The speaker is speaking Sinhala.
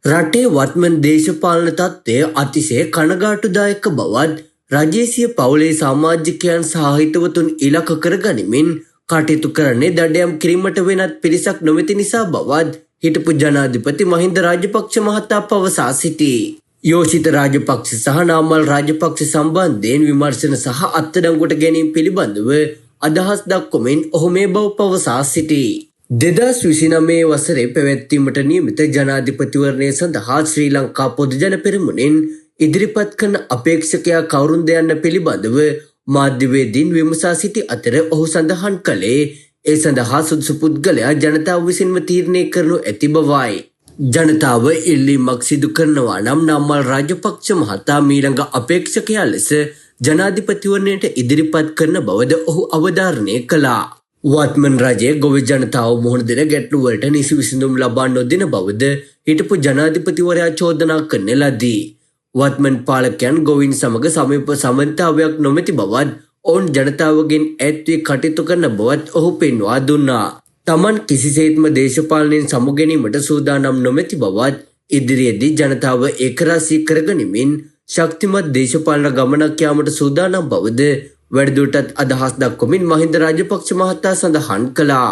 රටේ වත්මන් දේශපාලන තත්ත්වය අතිශය කනගාටුදායක බවත්, රජයේ සිය පවුලේ සමාජිකයන් සහ හිතවතුන් ඉලක්ක කරගනිමින් කටයුතු කරන්නේ දඩයම් කිරීමට වෙනත් පිරිසක් නොමැති නිසා බවත් හිටපු ජනාධිපති මහින්ද රාජපක්ෂ මහතා පවසා සිටී. යෝෂිත රාජපක්ෂ සහ නාමල් රාජපක්ෂ සම්බන්ධයෙන් විමර්ශන සහ අත්අඩංගුවට ගැනීම පිළිබඳව අදහස් දක්වමින් ඔහු මේ බව පවසා සිටී. 2029 වසරේ පැවැත්වීමට නියමිත ජනාධිපතිවරණය සඳහා ශ්‍රී ලංකා පොදුජන පෙරමුණෙන් ඉදිරිපත් කරන අපේක්ෂකයා කවුරුන්ද යන්න පිළිබඳව මාධ්‍යවේදීන් විමසා සිටි අතර ඔහු සඳහන් කළේ ඒ සඳහා සුදුසු පුද්ගලයා ජනතාව විසින්ම තීරණය කරනු ඇති බවයි. ජනතාව ඉල්ලීමක් සිදු කරනවා නම් නාමල් රාජපක්ෂ මහතා මීළඟ අපේක්ෂකයා ලෙස ජනාධිපතිවරණයට ඉදිරිපත් කරන බවද ඔහු අවධාරණය කළා. වත්මන් රජය ගොවි ජනතාව මුහුණ දෙන ගැටලු වලට නිසි විසඳුම් ලබා නොදෙන බවද හිටපු ජනාධිපතිවරයා චෝදනා කරන ලදී. වත්මන් පාලකයන් ගොවීන් සමග සමීප සබඳතාවයක් නොමැති බවත්, ඔවුන් ජනතාවගෙන් ඈත් වී කටයුතු කරන බවත් ඔහු පෙන්වා දුන්නා. තමන් කිසිසේත්ම දේශපාලනයෙන් සමු ගැනීමට සූදානම් නොමැති බවත්, ඉදිරියේදී ජනතාව ඒකරාශී කරගනිමින් ශක්තිමත් දේශපාලන ගමනක් යාමට සූදානම් බවද වැඩිදුරටත් අදහස් දක්වමින් මහින්ද රාජපක්ෂ මහතා සඳහන් කළා.